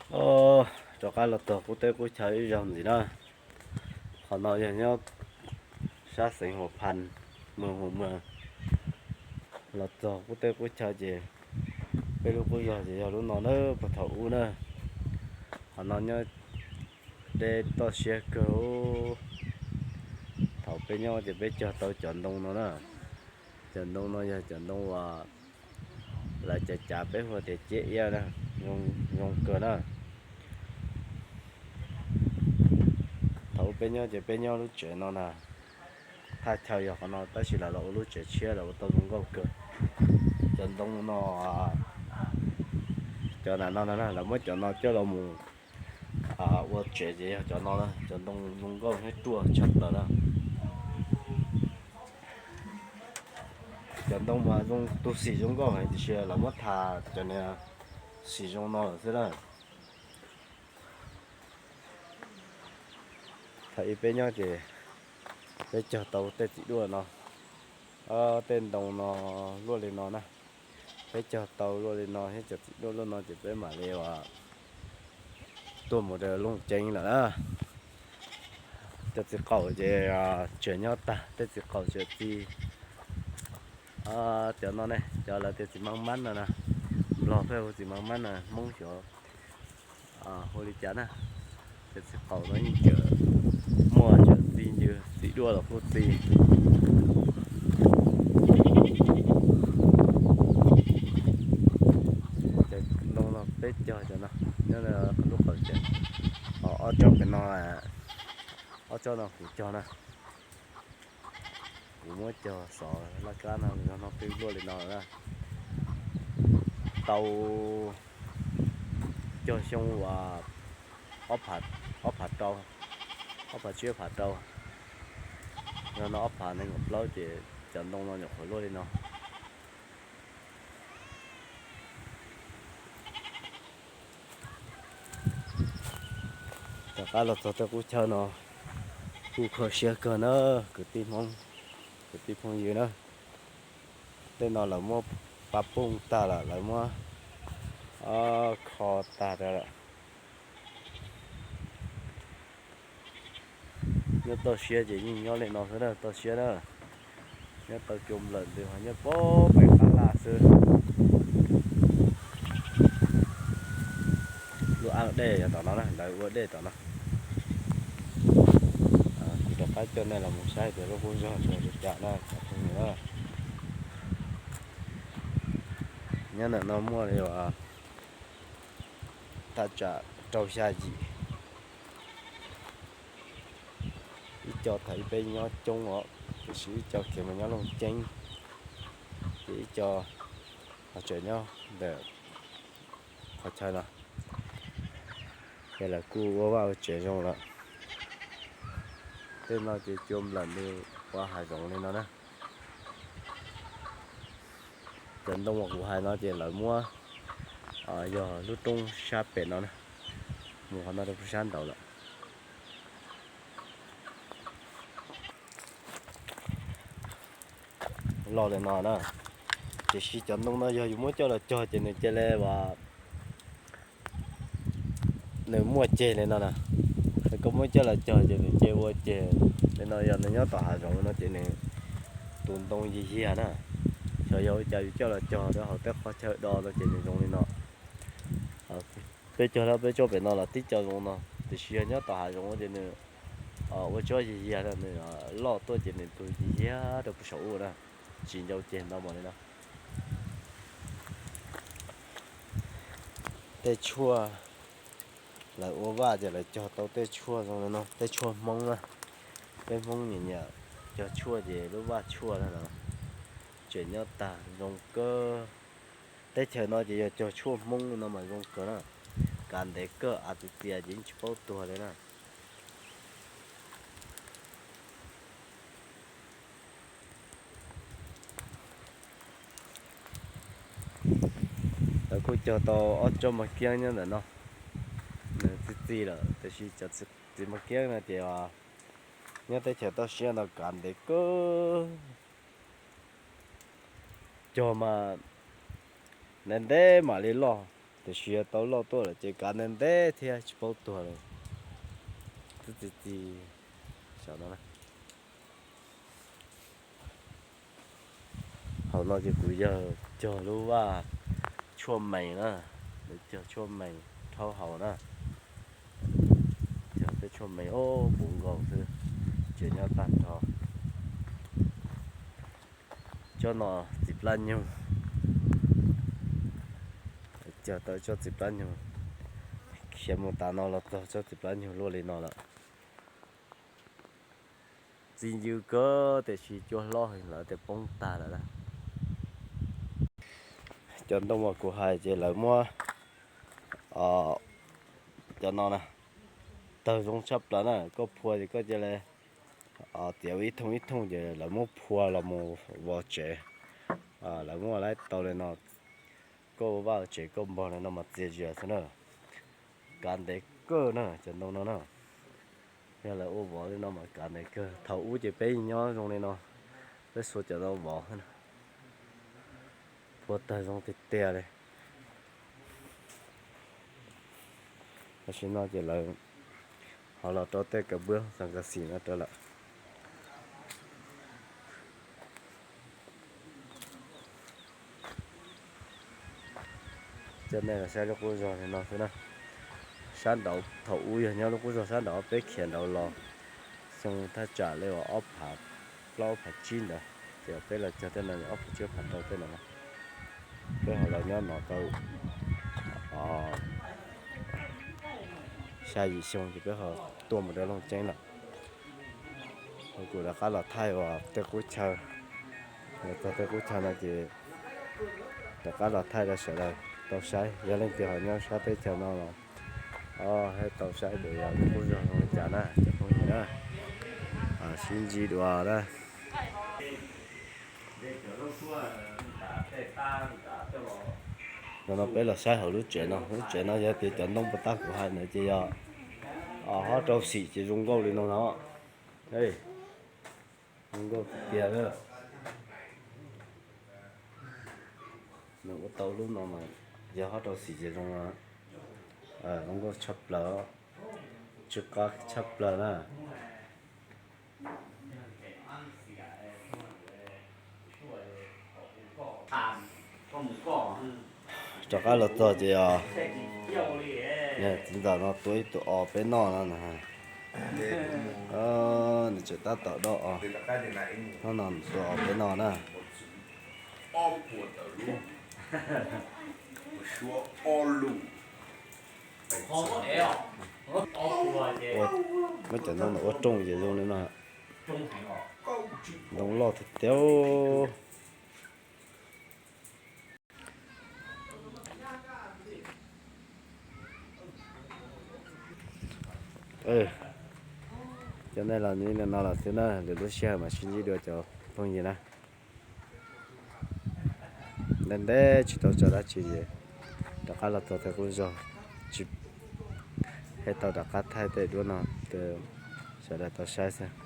Os, rov qab los txog qub teb qub chaw ib zaug ntxiv na. Qhov no yog nyob sab xeev Huas Phas, moos Huas Muas. Los txog qub teb qub chaw ces peb lub qub zog ces yog lub no na, puag thaum ub na. Qhov no nyob deb toj siab kawg. Thaum peb nyob ces peb cog tau cov ntoo no na. Cov ntoo no yog cov ntoo uas lawv cav cav peb hu tias ciab iab na, zoo kawg na. Thaum ub peb nyob ces peb nyob lub tsev no na, thaj chaw yog qhov no tab sis lawv los ua lub tsev tshiab los ua tau zoo nkauj kawg. Cov ntoo no, cov na no na, lawv muab cov no coj los mus ua tsev ces yog cov no na, cov ntoo zoo nkauj thiab ruaj tshaj plaws na. Cov ntoo mas zoo tu xim zoo nkauj heev tiam sis lawv muab tha cov niag xim zoo no lawm xwb na. Thaum ub peb nyob ces peb cog tau tej txiv duaj no, tej ntoo no luaj li no na. Peb cog tau luaj li no thiab cov txiv duaj luaj no ces peb mam li tuaj mus rau Looj Ceeb lawm na. Cov txiv qaum ces tseem nyob tag, tej txiv qaum tseem txi. Cov no ne, cov lawv tias txiv mab mab no na, Nplog pheej hu txiv mab mab no, Hmoob xyov hu li cas na. Cov txiv qaum no yeej tseem muaj, tseem txi ncw, txiv duaj los kuj txi. Cov ntoo no peb cog cov no nyob lub qhov tsev, ob tsob pem no, ob tsob no kuv cog na. Kuv muab cog xov laj kab no, no twb luaj li no na. Tau cog xyoo uas ob phav rau, ob phav tsib ob phav rau, no no ob phav nees nkaum plaub ces cov ntoo no nyuam qhuav luaj li no. Rov qab los txog tej qub chaw no kuj kho siab kawg na, kwv tij Hmoob, kwv tij phooj ywg na. Tej no lawv muab pab pooj tag lawm, lawv muab kho tag lawm. Nyob toj siab ces yeej nyob li no xwb na, toj siab na. Nyob tau cua nplawm ntws ho nyob pem pem qab laj xwb. Lub ab dej yog tom no na, lawv ua dej tom no. Kuv rov qab coj nej los mus saib tias lub qub zog zoo li cas na cov phooj ywg na. Nyob ntawm no muaj li thaj tsam rau xya yim. Ib co thaum ub peb nyob coob os, tiam sis ib co khiav mus nyob Looj Ceeb, ces ib co ho tseem nyob ntawm qhov chaw no, ces lawv kuj ua vaj ua tsev zoo lawm. Tej no ces cua nplawm ntws ua hav zoov li no na. Cov ntoo uas kuv hais no ces lawv muab, yog lub roob sab pem no na, mus qhov no rau sab nraud lawm. Loj li no na, tiam sis cov ntoo no yog yus muab coj los cog ces nws cia li as nws muaj ceg li no na. Koj muab coj los cog ces nws cia ua ceg li no, yog nws nyob tom hav zoov no ces nws tus ntoo yig yiag na. Xyov yog ua cas yus coj los cog rau hauv tej qhov chaw do no ces nws zoo li no. Peb cog lawm peb tsob pem no los tib co zoo no, tiam sis yog nyob tom hav zoov ces nws ua tsob yig yiag, nws loj tuaj ces nws tus yig yiag rau puag saum ub na, tsis ncau ceg ntau npaum li no. Tej tshuaj, lawv ua vaj ces lawv cog tau tej tshuaj zoo li no, tej tshuaj Hmoob na. Peb Hmoob nyiam nyiam cog tshuaj ces lub vaj tshuaj no tseem nyob tag zoo kawg. Teb chaws no ces yog cog tshuaj Hmoob li no mas zoo kawg na, kav ntev kawg, av txias txias ces yeej tsis paub tuag li na. Lawv kuj cog tau ob tsob maj kiab nyob ntawm no, nws txi txiv lawm, tiam sis cov txiv maj kiab no ces nyob teb chaws toj siab no kav ntev kawg. Cog mas ntev ntev mam li loj, Tiam sis yog tau loj tuaj lawm ces kav ntev ntev thiab tsis paub tuag li. Twb txi txi saum no na. Hauv no ces kuv yawg cog lub vaj tshuaj mees na, lawv cog tshuaj mees rhaub haus na. Cog tej tshuaj mees, o, puv nkaus xwb, tseem nyob tag nrho. Tsob no txiv plab nyug, cog tau tsob txiv plab nyug, khiav mus tas no los txog tsob txiv plab nyug luaj li no lawm. Txi ncw kawg tiam sis cua hlob heev lawv tias poob tag lawm na. Cov ntoo uas kuv hais ces lawv muab cov no na, tawg zoo tshaj plaws na, koj phua ces koj cia li txiav ib thooj ib thooj ces lawv muab phua los mus vov tsev. Lawv muab lawv tau li no, koj ua vaj tsev koj npog li no mas txias zias xwb na. Kav ntev kawg na cov ntoo no na. Yog lawv ua vov li no mas kav ntev kawg. Thaum ub ces peb nyob zoo li no, peb xuas cov no vov, phua tawg zoo tiag tiag li. Tam sim no ces lawv ho los rau tej kav npwb xas kas xim no rau lawm. Coj nej los saib lub qub zog li no xwb na. Sab nraud thaum ub yog nyob lub qub zog sab nraud peb khiav nraud los xyoo thaj tsam li uas ob phav plaub ob phav tsib ntawd, ces peb los cog tej no ob phav tsib ob phav rau tej no. Peb ho los nyob no tau xya yim xyoo ces peb ho tuaj mus rau Looj Ceeb lawm. Kuv rov qab los thaij uas tej qub chaw, los txog tej qub chaw no ces rov qab los thaij rau sawv daws tau saib. Yog leej twg ho nyob sab teb chaws no los, o, tau saib tias yog lub qub zog zoo li cas na cov phooj ywg na. Sib ntsib dua na. Ntawm no peb los saib hauv lub tsev no, lub tsev no yog tias cov ntoo puas tag kuv hais ntawd ces yog ho rau xim ces zoo nkauj li no no. Zoo nkauj tiag tiag. Nws ua tau lub no mas yog ho rau xim ces zoo, zoo nkauj tshaj plaws, tsw qab tshab plaws na. Rov qab los txog ces txiv ntxawm no tuav ib tug os peb noj no na. Nws tseem tab tom do os, hnub no nws tuav os peb noj na. Muab cov ntoo no ua rooj ces zoo li no. Ntoo loj tiag tiag. Cov nej los li no los xwb na, lwm lub sij hawm mam sib ntsib dua cov phooj ywg na. Ntev ntev tsis tau tso dab tsi, rov qab los txog tej qub zog, tsis, thiaj tau rov qab thaij tej duab no rau sawv daws tau saib xwb.